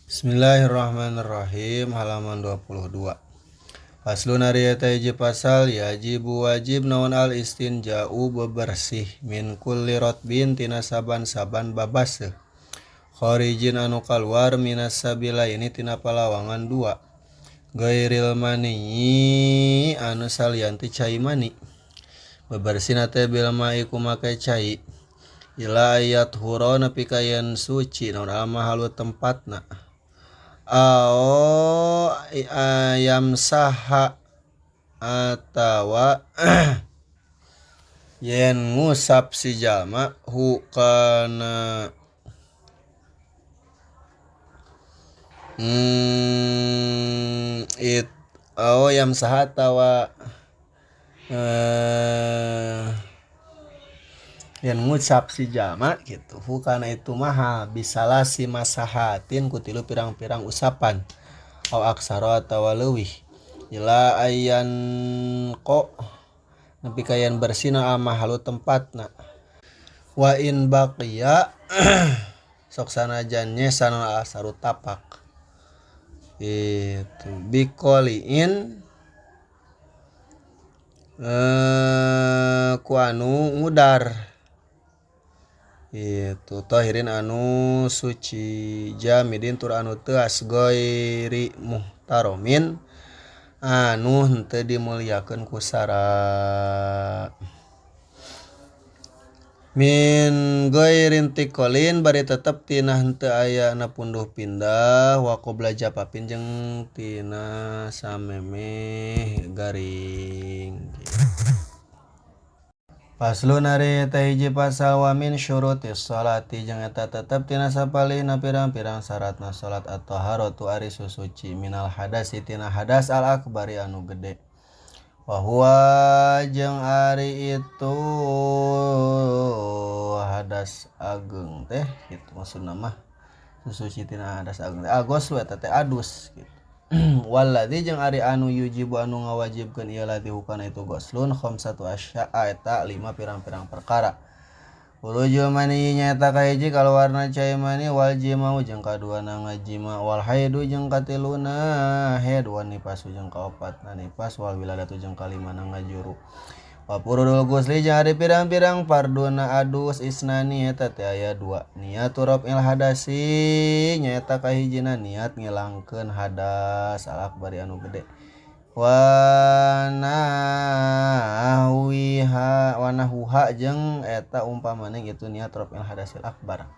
Bismillahirrahmanirrahim halaman 22. Faslun ari eta hiji pasal yajibu wajib naon al istinja'u bebersih min kulli rotbin tina saban-saban babaseuh kharijin anu kaluar minas sabilaini tina palawangan dua ghairil mani anu salian ti cai mani bebersihna teh bil ma'i ku make cai ila ayat huro nepi ka yen suci naon al mahalu tempatna ao ayam saha atawa yen ngusap si jalma hu kana it ao yam saha atawa yen ngucap si jalma gitu hu kana itu maha bisalasi masahatin ku tilu pirang-pirang usapan au aksara atawa leuwih ila ayan ko nepi ka yen bersih na mahalu tempatna wa in baqiya sok sanajan nyesa na asaru tapak itu bikoliin ku anu ngudar itu tohirin anu suci jamidin tur anu teas goiri muhtaromin anu henteu dimuliakeun ku sara min goirin tikolin bari tetep tina henteu aya na punduh pindah wa qabla japapin jeung tina samemeh garing. Faslun ari eta hiji pasal wa min syurutis sholati jeung eta tetep tina sapalihna pirang-pirang syaratna salat at-taharatu ari susuci minal hadasi tina hadas al akbari anu gede. Wa huwa jeung ari itu hadas ageng teh gitu maksudna mah susuci tina hadas ageng teh agoslu eta teh adus gitu. Walladzi jeung ari anu yujibu anu ngawajibkeun ieu ladzi hukana itu goslun khamsatu asya'a eta lima pirang-pirang perkara. Khurujul mani nyaeta kahiji kaluarna cai mani wal jimau jeung kaduana ngajima wal haidu jeung katiluna haid wan nifasu jeung kaopatna nifas wal wiladatu jeung kalimana ngajuru. Wa furudul ghusli jeung ari pirang-pirang farduna adus isnani eta teh aya dua niat raf'il hadasi nyaeta kahijina niat ngilangkeun hadas al akbari anu gede. Wa nahwiha jeung eta umpamana itu niat raf'il hadasil akbar.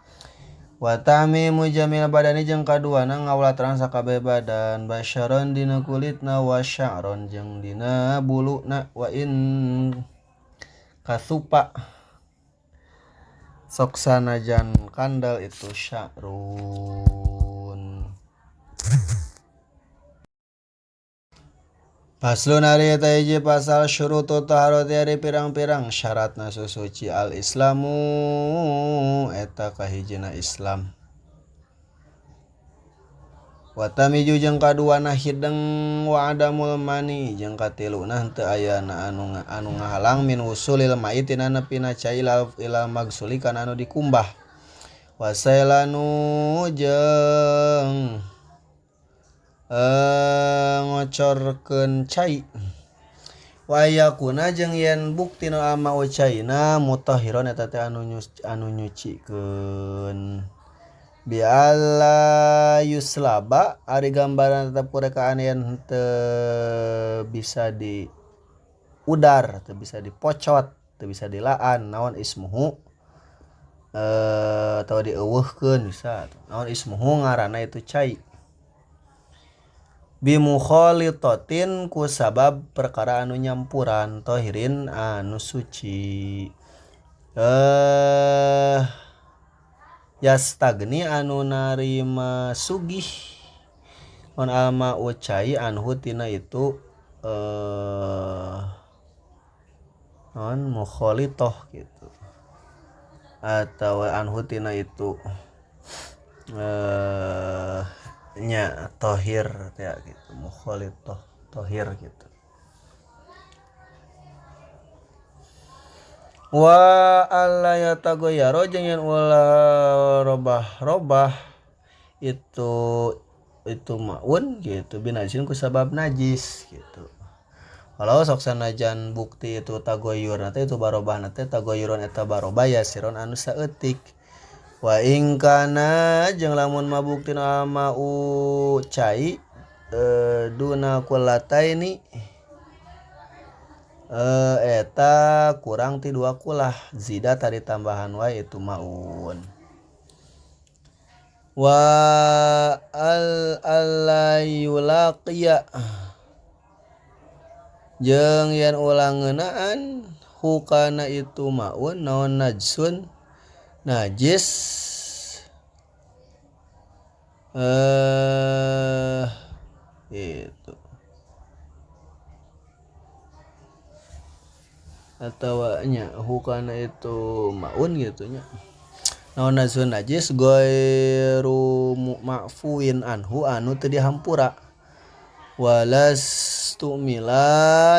Wa ta'mimu jamil badani jeung kaduana ngawlatrang sakabeh badan basyaron dina kulitna wa sya'ron jeung dina buluna wa in kasupa sok sanajan kandel itu sya'run. Faslun ari eta hiji pasal syurutu taharati ari pirang-pirang syaratna susuci al islamu eta kahijina Islam. Wa tamiju jeung kaduana hideng wa adamul mani jeung katiluna henteu ayana anu ngahalang min wusulil mai tina nepina cai ilal magsuli kana anu dikumbah. Wasailanu jeung ngocorkeun cai wa yakuna jeung yen bukti nu ama ucaina mutahhiron eta teh anu nyucikeun bi alla yuslaba ari gambaran tetep kurekaan yen henteu bisa di udar teu bisa dipocot teu bisa dilaan naon ismuhu atawa dieuweuhkeun bisa naon ismuhu ngaranna itu cai bimukhalitatin ku sabab perkara anu nyampuran tohirin anu suci yastagni anu narima sugih on alma ucai anhu tina itu non mukhalitoh gitu atau anhu tina itu nya tohir ya gitu mukhalitoh tohir gitu. Wa alla yatagoyaro jeung yen ulah robah-robah itu itu maun gitu binajisin ku sabab najis gitu. Kalau sok sanajan bukti itu tagoyur nanti itu barobah nanti tagoyuron eta barobah ya siron anu saeutik. Wa ing kana jeung lamun mah bukti mau cai duna kulataini eta kurang ti dua kulah zida tadi tambahan wae itu maun. Wa al alayulaqiya jeung yen ulah ngeunaan hukana itu maun naon najsun najis itu atawa nya hukana itu maun gitu nya naon najsun najis ghairu ma'fuin anhu anu teu dihampura walastumila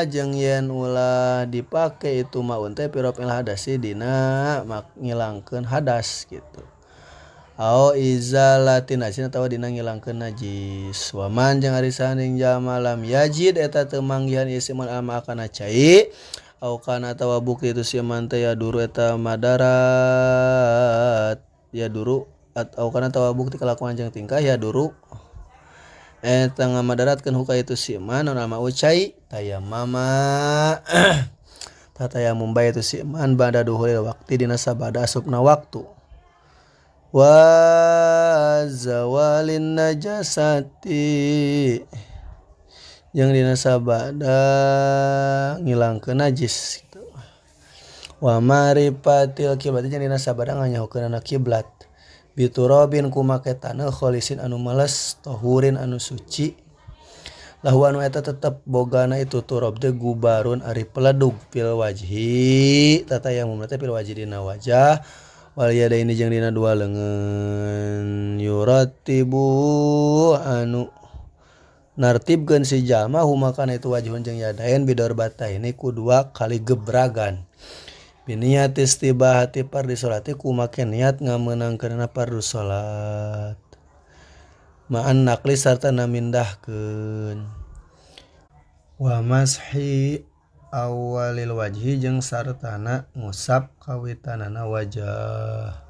jeung yen ulah dipake itu maun teh pirofil hadasi dina ngilangkeun hadas gitu. Au izalatin najis atawa dina ngilangkeun najis. Waman jeung ari saning jalma lam yajid eta teu manggihan ieu si man alma kana cai au kana atawa bukti itu si man teh ya duru eta madarat ya duru atau kana atawa bukti kalakuan jeung tingkah ya duru eta ngamadaratkeun huka itu si man naon alma ucai tayammama tatayamum bae itu si man bada duhulil waqti dina sabada asupna waktu wa zawalin najasati jeung dina sabada ngilangkeun najis gitu. Wa marifatil kiblat jeung dina sabada nganyahokeunana kiblat biturabin kumake taneuh kholisin anu males tahurin anu suci lahu anu eta tetep bogana itu turab teh gubarun ari peledug fil wajhi tatayamum teh fil wajhi dina wajah wal yadaini jeung dina dua leungeun yuratibu anu nartibkeun si jalma humakana itu wajhun jeung yadain bidarbataini ku dua kali gebragan biniat istibahati fardhi sholati ku make niat ngamenangkeunana fardhu salat ma'an naqli sarta namindahkeun wa mashi awalil wajhi jeung sartana ngusap kawitanana wajah.